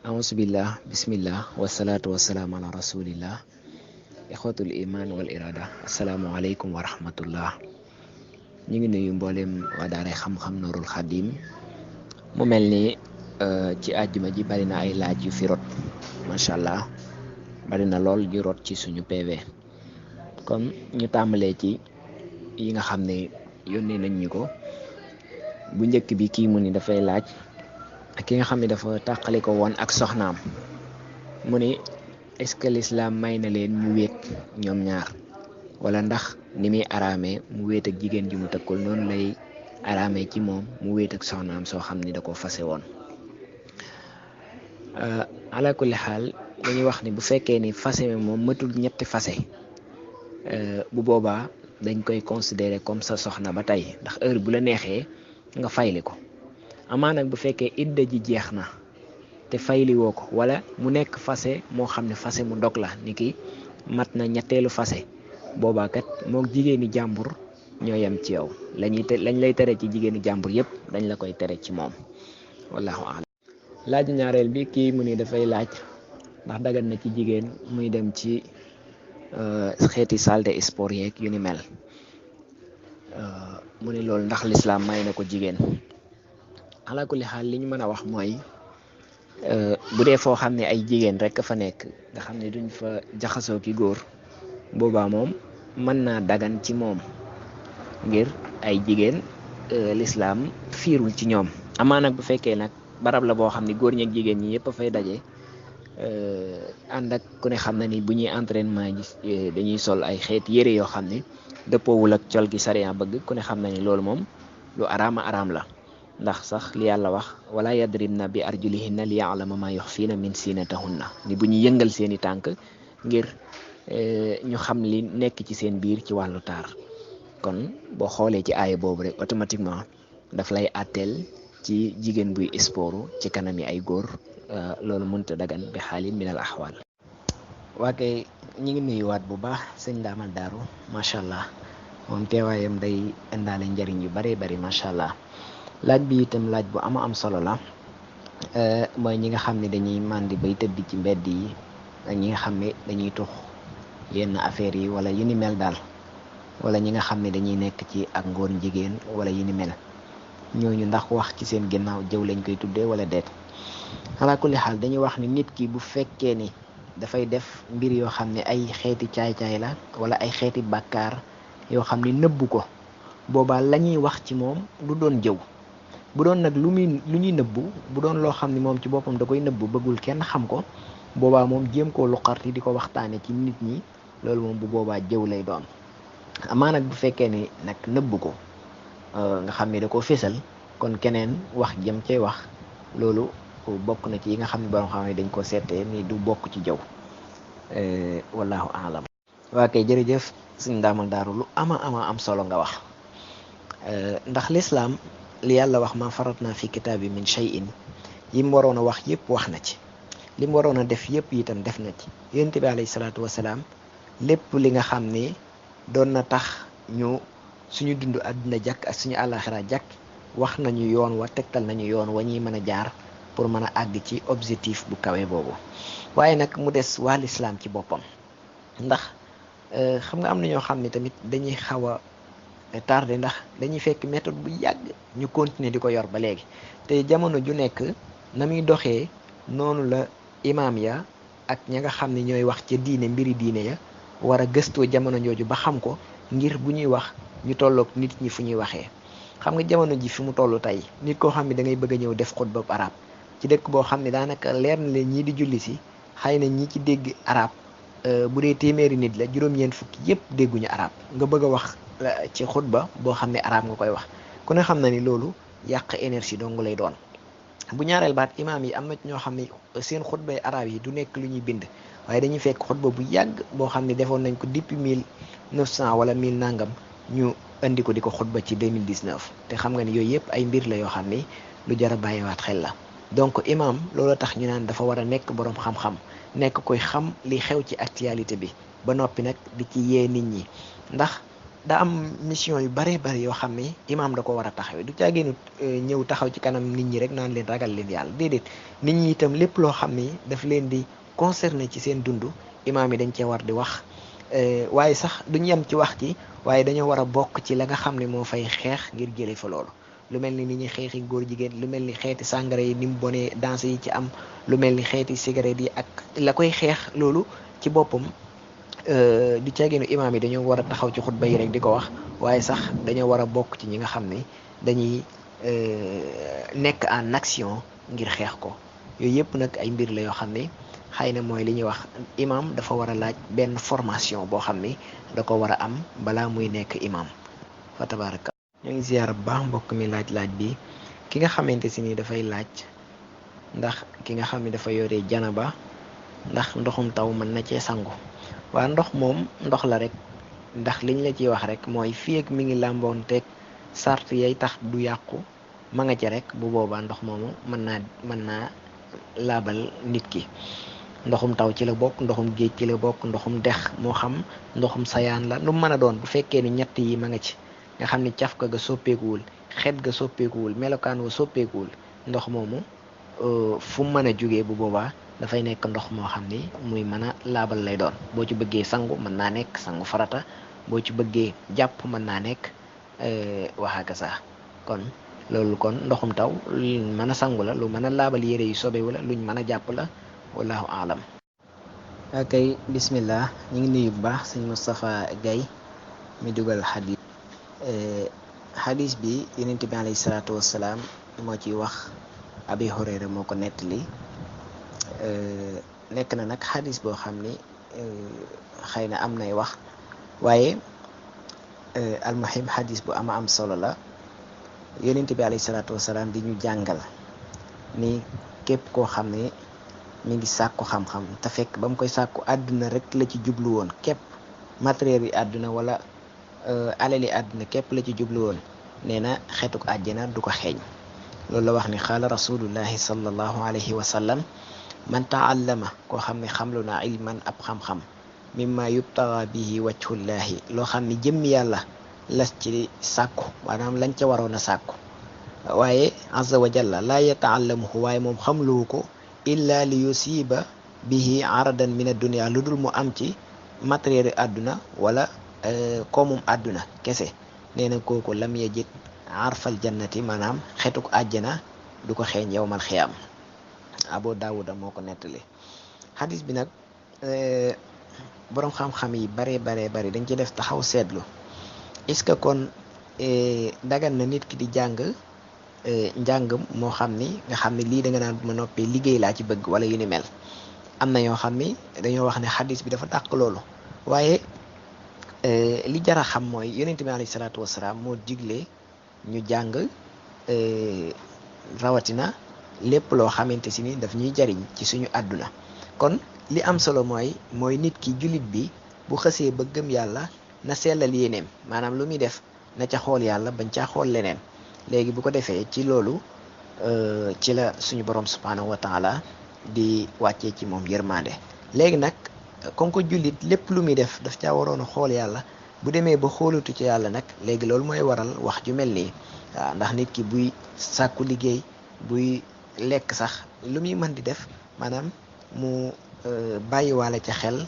Auzubillah, bismillah, wassalatu wassalamu ala rasulillah, ikhwatul iman wal irada. Assalamualaikum wa rahmatullah. Ñu ngi nuyu mboolem waa daara xam-xam Nourul Khadim. Mu mel ni ci àjjuma ji bari na ay laaj yu fi rot, macha allah bari na lool di rot ci suñu PV. Kon ñu tàmbalee ci yi nga xam ne yónnee nañ ñu ko. Bu njëkk bi kii mu ni dafay laaj ki nga xam ne dafa tàqali ko woon ak soxnaam, mu ni est-ce que l'islam may na leen ñu wéet ñoom ñaar, wala ndax ni muy araamee mu wéet ak jigéen ji mu tëkkul noonu lay araamee ci moom mu wéet ak soxnaam soo xam ni da ko fase woon. Ala kulli xaal dañuy wax ni bu fekkee ni fase mi moom matul ñetti fase, bu boobaa dañ koy considérer comme sa soxna ba tey, ndax heure bu la neexee nga fayli ko. amaa nag bu fekkee idda ji jeex na te fayli woo ko, wala mu nekk fase moo xam ne fase mu dog la, ni ki mat na ñetteelu fase, boobaa kat mook jigéeni jàmbur ñoo yem ci yow. lañ lay tere ci jigéeni jàmbur yépp dañ la koy tere ci moom. wallahu a'lam. laaj ñaareel bi kii mu ni dafay laaj ndax dagan na ci jigéen muy dem ci xeeti salle de sport yeeg yu ni mel. mu ni loolu ndax lislaam may na ko jigéen. ala kulli xaal li ñu mën a wax mooy bu dee foo xam ne ay jigéen rek fa nekk nga xam ne duñ fa jaxasoo ki góor, boobaa moom mën naa dagan ci moom ngir ay jigéen lislaam fiirul ci ñoom. amaa nag bu fekkee nag barab la boo xam ne góor ñi ak jigéen ñi yëpp a fay daje, ànd ak ku ne xam na ni bu ñuy entraînement ji dañuy sol ay xeet yére yoo xam ne dëppoowul ak col gi sariya bëgg, ku ne xam na ni loolu moom lu araama araam la. ndax sax li yàlla wax wala yadribna bi arjulihinna li ya'lama ma yukhfina min sinatahunna, ni bu ñu yëngal seeni tànk ngir ñu xam li nekk ci seen biir ci wàllu taar. kon boo xoolee ci aaya boobu rek automatiquement daf lay àtteel ci jigéen buy sportu ci kanam yi ay góor, loolu mënta dagan bi xaalin min al ahwal. waa kay ñi ngi nuyuwaat bu baax sëñ Ndaamal Daaru, macha allah moom teewaayam day indaale njariñ yu bare bari macha allah. laaj bi itam laaj bu am solo la, mooy ñi nga xam ne dañuy màndi bay tëdd ci mbedd yi ak ñi nga xam ne dañuy tux yenn affaires yi wala yu ni mel daal, wala ñi nga xam ne dañuy nekk ci ak ngóor jigéen wala yu ni mel, ñooñu ndax wax ci seen ginnaaw jëw lañ koy tuddee wala deet. ala kulli xaal dañuy wax ni nit ki bu fekkee ni dafay def mbir yoo xam ne ay xeeti caay-caay la wala ay xeeti bàkkaar yoo xam ne nëbbu ko, boobaa la ñuy wax ci moom du doon jëw. bu doon nag lu ñuy nëbbu, bu doon loo xam ne moom ci boppam da koy nëbbu bëggul kenn xam ko, boobaa moom jéem koo luqarti di ko waxtaane ci nit ñi, loolu moom bu boobaa jëw lay doon. amaa nag bu fekkee ni nag nëbbu ko nga xam ne da koo fésal, kon keneen wax jëm cay wax, loolu bokk na ci yi nga xam ne borom xam ne dañ ko seetee ni du bokk ci jëw. wallahu a'lam. waa kay jërëjëf suñ Ndaamal Daaru, lu am solo nga wax. ndax lislaam li yàlla wax ma faratna fi kitaabi min shay'in, yim waroon a wax yëpp wax na ci, lim waroon a def yëpp itam def na ci. yonent bi alayhi salaatu wasalaam lépp li nga xam ne doon na tax ñu suñu dund àdduna jàkk ak suñu àllaaxira jàkk, wax nañu yoon wa, tegtal nañu yoon wa ñuy mën a jaar pour mën a àgg ci objectif bu kawe boobu. waaye nag mu des waa lislaam ci boppam, ndax xam nga am na ñoo xam ne tamit dañuy xaw a tardé, ndax dañuy fekk méthode bu yàgg ñu continuer di ko yor ba léegi, te jamono ju nekk na muy doxee noonu la imaam ya ak ña nga xam ne ñooy wax ca diine mbiri diine ya war a gëstoo jamono jooju ba xam ko, ngir bu ñuy wax ñu tolloog nit ñi fu ñuy waxee. xam nga jamono ji fi mu toll tey, nit koo xam ne da ngay bëgg a ñëw def xutba arab ci dëkk boo xam ne daanaka leer na leen ñii di julli si xëy na ñi ci dégg arab bu dee téeméeri nit la juróom-ñeent fukki yépp dégguñu arab, nga bëgg a wax ci xutba boo xam ne arab nga koy wax, ku ne xam na ni loolu yàq énergie dong lay doon. bu ñaareel baat imaam yi am na ñoo xam ne seen xutbay arab yi du nekk lu ñuy bind, waaye dañuy fekk xutba bu yàgg boo xam ne defoon nañ ko depuis 1900 wala 1000 nangam, ñu indi ko di ko xutba ci 2019, te xam nga ni yooyu yëpp ay mbir la yoo xam ni lu jar a bàyyiwaat xel la. donc imaam loolu tax ñu naan dafa war a nekk boroom xam-xam, nekk koy xam li xew ci actualité bi ba noppi nag di ci yee nit ñi, ndax daa am mission yu bare bari yoo xam ne imaam da ko war a taxawee du caageenu ñëw taxaw ci kanam nit ñi rek naan leen ragal leen yàlla déedéet nit ñi itam lépp loo xam ni daf leen di concerné ci seen dund imaam yi dañ cee war di wax waaye sax duñ yem ci wax ci waaye dañoo war a bokk ci la nga xam ne moo fay xeex ngir jële fa loolu lu mel ni ñuy xeexi góor jigéen lu mel ni xeeti sàngara yi ni mu bonee danse yi ci am lu mel ni xeeti cigarette yi ak la koy xeex loolu ci boppam du caageenu imaam yi dañoo war a taxaw ci xutba yi rek di ko wax waaye sax dañoo war a bokk ci ñi nga xam ne dañuy nekk en action ngir xeex ko yooyu yëpp nag ay mbir la yoo xam ne xëy na mooy li ñuy wax imaam dafa war a laaj benn formation boo xam ne da ko war a am balaa muy nekk imaam fa tabaraka ñu ngi ziyaar bu baax mbokk mi laaj bi ki nga xamante si ni dafay laaj ndax ki nga xam ne dafa yore janaba ndax ndoxum taw mën na cee sangu waa ndox moom ndox la rek ndax liñ la ciy wax rek mooy fii ak mi ngi làmboon teg sart yay tax du yàqu ma nga ci rek bu boobaa ndox moomu mën naa laabal nit ki ndoxum taw ci la bokk ndoxum géej ci la bokk ndoxum dex moo xam ndoxum sayaan la lu mën a doon bu fekkee ni ñett yi ma nga ci nga xam ni cafka ga soppeekuwul xet ga soppeekuwul melokaan wa soppeekuwul ndox moomu fu mu mën a jógee bu boobaa dafay nekk ndox moo xam ni muy mën a laabal lay doon boo ci bëggee sangu mën naa nekk sangu farata boo ci bëggee jàpp mën naa nekk waxaaka sax kon loolu kon ndoxum taw luñ mën a sangu la lu mën a laabal yére yu sobewu la luñ mën a jàpp la wallahu aalam akay bismillah ñu ngi nuyu bu baax sëñ Moustapha Gaye mi dugal xadis bi yonent bi alayhi salaatu wassalaam moo ciy wax Abi Hurayra moo ko nettali nekk na nag xadis boo xam ni xëy na am nay wax waaye almuhim xadis bu am solo la yonent bi alayhi salaatu wassalaam di ñu jàngal ni képp koo xam ne mi ngi sàkku xam-xam te fekk ba mu koy sàkku àdduna rek la ci jublu woon képp matériel yi àdduna wala alali àdduna képp la ci jublu woon nee na xeetuk àjjana du ko xeeñ loolu la wax ni xaala rasulullahi sallallahu alayhi wa sallam man taallama koo xam ne xamlu naa ilman ab xam-xam mimma yubtaga bihi wajhullahi loo xam ne jëmmi yàlla las ci sàkku maanaam lañ ca waroon a sàkku waaye azza wa jalla laa yataallamuhu waaye moom xamluwu ko illa li yusiba bihi aradan min ad-dunya lu dul mu am ci matériel àdduna wala koomum àdduna kese nee na kooku lam yajid arfal jannati maanaam xetuk àjjana du ko xeeñ yowmal xiyaam Abu Daawuda moo ko nettali xadis bi nag boroom xam-xam yi bari dañ ci def taxaw seetlu est-ce que kon dagan na nit ki di jàng njàng moo xam ni nga xam ne lii da nga naan bu ma noppee liggéey laa ci bëgg wala yu ni mel am na ñoo xam ni dañoo wax ne xadis bi dafa dàq loolu waaye li jar a xam mooy yonent bi alayhi salaatu wasalaam moo digle ñu jàng rawatina lépp loo xamante si ni daf ñuy jariñ ci suñu àdduna kon li am solo mooy nit ki jullit bi bu xësee ba gëm yàlla na sellal yéeneem maanaam lu muy def na ca xool yàlla bañ caa xool leneen léegi bu ko defee ci loolu ci la suñu borom subhanahu wa taala di wàccee ci moom yërmande léegi nag comme que jullit lépp lu muy def daf caa waroon a xool yàlla bu demee ba xoolatu ci yàlla nag léegi loolu mooy waral wax ju mel nii waaw ndax nit ki buy sàkku liggéey buy lekk sax lu muy mën di def maanaam mu bàyyiwaale ca xel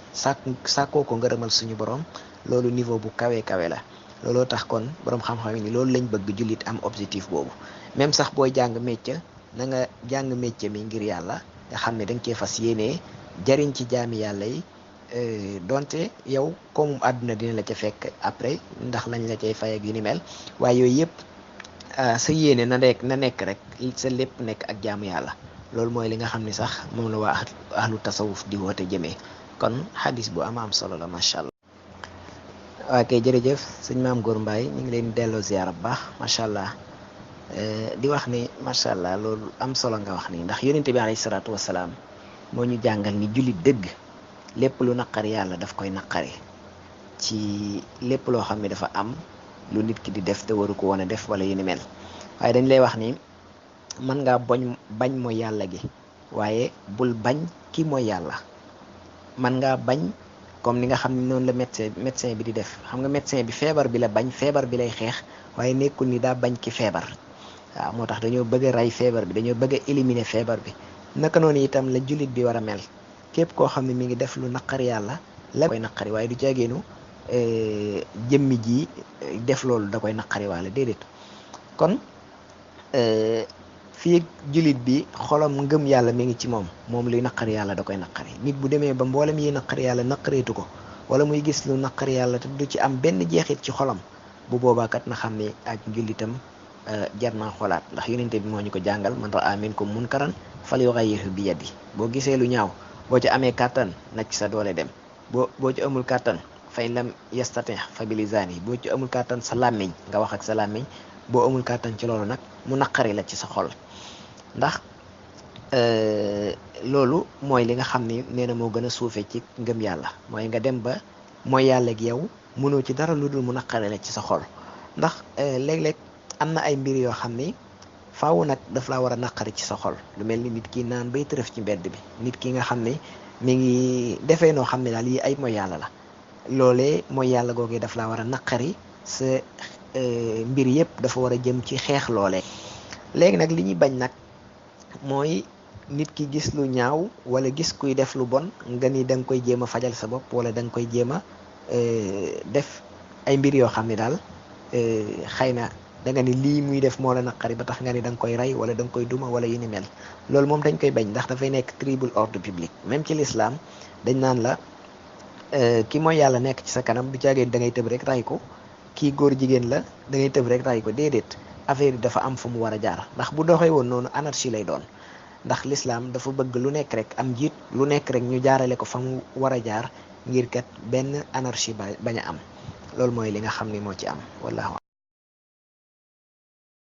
sàkkoo ko ngërëmal suñu borom loolu niveau bu kawe la looloo tax kon borom xam-xam yi ni loolu lañ bëgg jullit am objectif boobu même sax booy jàng métier na nga jàng métier mi ngir yàlla nga xam ne da nga cee fas yéenee jariñ ci jaami yàlla yi donte yow comme àdduna dina la ca fekk après ndax lañ la cay fay ak yu ni mel waaye yooyu yëpp sa yéene na nekk rek sa lépp nekk ak jaamu yàlla loolu mooy li nga xam ne sax moom la waa ahlu tasawuf di woote jëmee kon xadis bu am solo la macha allah. ok jërëjëf sëñ Maam Góor Mbaay ñu ngi leen delloo ziyaara bu baax macha allah di wax ni macha allah loolu am solo nga wax ni ndax yonente bi alayhi salaatu wasalaam moo ñu jàngal ni jullit dëgg lépp lu naqari yàlla daf koy naqari ci lépp loo xam ne dafa am lu nit ki di def te waru ko woon a def wala yu ni mel waaye dañ lay wax ni mën ngaa bañ mooy yàlla gi waaye bul bañ ki mooy yàlla mën ngaa bañ comme ni nga xam ne noonu la médecin bi di def. xam nga médecin bi feebar bi la bañ, feebar bi lay xeex, waaye nekkul ni daa bañ ki feebar. waaw moo tax dañoo bëgg a rey feebar bi, dañoo bëgg a éliminer feebar bi. naka noonu itam la jullit bi war a mel. képp koo xam ne mi ngi def lu naqari yàlla la koy naqari, waaye du jaageenu jëmmi ji def loolu da koy naqari waale, déedéet. kon fii jullit bi xolam ngëm yàlla mi ngi ci moom luy naqari yàlla da koy naqari. nit bu demee ba mboolem yi naqari yàlla naqareetu ko, wala muy gis lu naqari yàlla te du ci am benn jeexit ci xolam, bu boobaa kat na xam ne ak njullitam jar naa xoolaat. ndax yonente bi moo ñu ko jàngal, man raa minkum munkaran falyughayyirhu bi yadi. boo gisee lu ñaaw, boo ci amee kàttan na ci sa doole dem, boo ci amul kàttan fa in lam yastati fa bi lisaani, boo ci amul kàttan sa làmmiñ nga wax ak sa làmmiñ, boo amul kàttan ci loolu nag mu naqari la ci sa xol. ndax loolu mooy li nga xam ni nee na moo gën a suufe ci ngëm yàlla, mooy nga dem ba mooy yàlla ak yow mënoo ci dara lu dul mu naqari la ci sa xol. ndax léeg-léeg am na ay mbir yoo xam ni faaw nag daf laa war a naqari ci sa xol, lu mel ni nit ki naan bay tërëf ci mbedd bi, nit ki nga xam ne mi ngi defee noo xam ne daal yi ay mooy yàlla la, loolee mooy yàlla googee daf laa war a naqari, sa mbir yëpp dafa war a jëm ci xeex loolee. léegi nag li ñuy bañ nag mooy nit ki gis lu ñaaw wala gis kuy def lu bon nga ni da nga koy jéem a fajal sa bopp, wala da nga koy jéem a def ay mbir yoo xam ne daal xëy na da nga ni lii muy def moo la naqari ba tax nga ni da nga koy rey wala da nga koy duma wala yu ni mel. loolu moom dañ koy bañ, ndax dafay nekk trouble ordre public. même ci l'islam dañ naan la ki mooy yàlla nekk ci sa kanam du caageen da ngay tëb rek ray ko, kii góor jigéen la da ngay tëb rek ray ko, déedéet. affaire yi dafa am fu mu war a jaar, ndax bu doxee woon noonu anarchie lay doon. ndax l'islam dafa bëgg lu nekk rek am njiit, lu nekk rek ñu jaarale ko fa mu war a jaar ngir kat benn anarchie bañ a am. loolu mooy li nga xam ni moo ci am, wallaahu